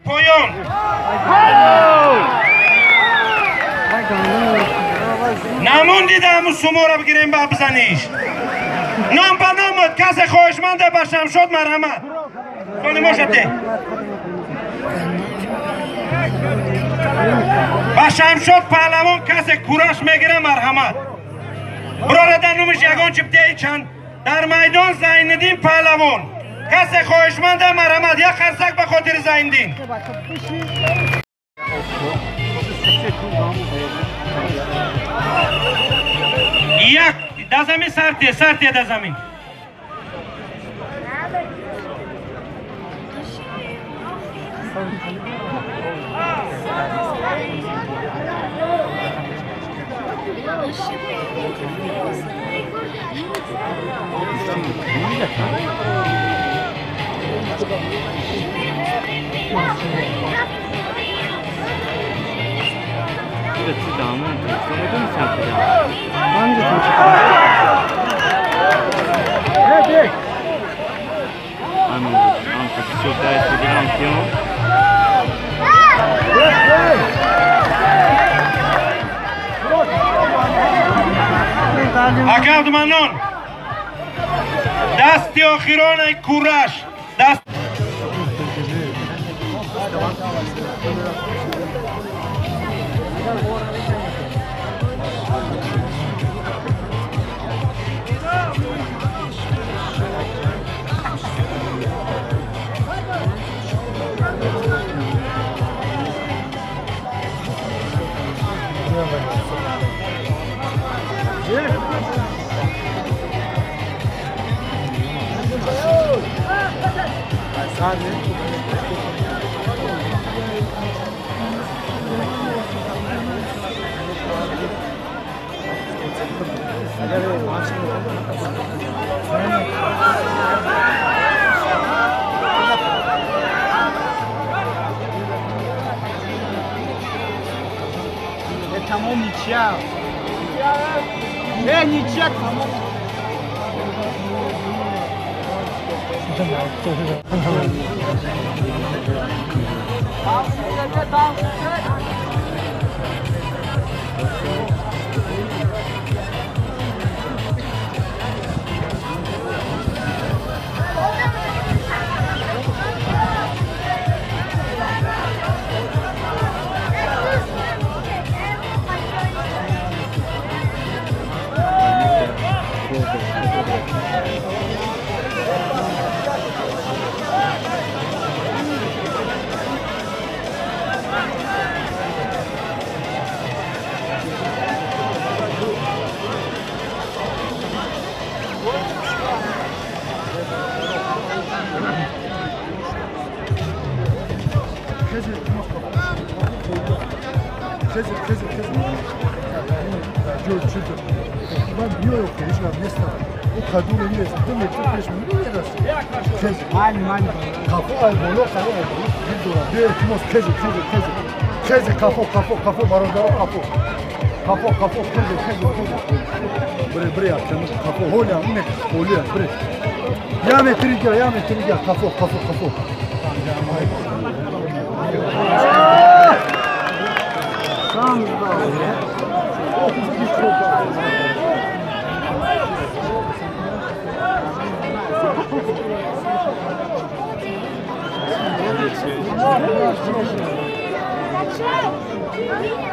Поён. Намондида ҳамун суморо бигирем ба бизаниш. Ном ба номад касе хоҳишманде ба Шамшод марҳамат. Хонимошате. Ба Шамшод паҳлавон касе кураш мегира марҳамат. Бироре дар номиш ягон чиптеи чанд дар майдон Зайниддин паҳлавон. Касе хоҳишманде марҳамат, як қарсак ба хотири Зайниддин. Як дар замин сартие, сартие дар замин. Ака Абдуманнон, дасти охиронаи кураш даст. Тамом ничья. Ничья, тамом. Зачем?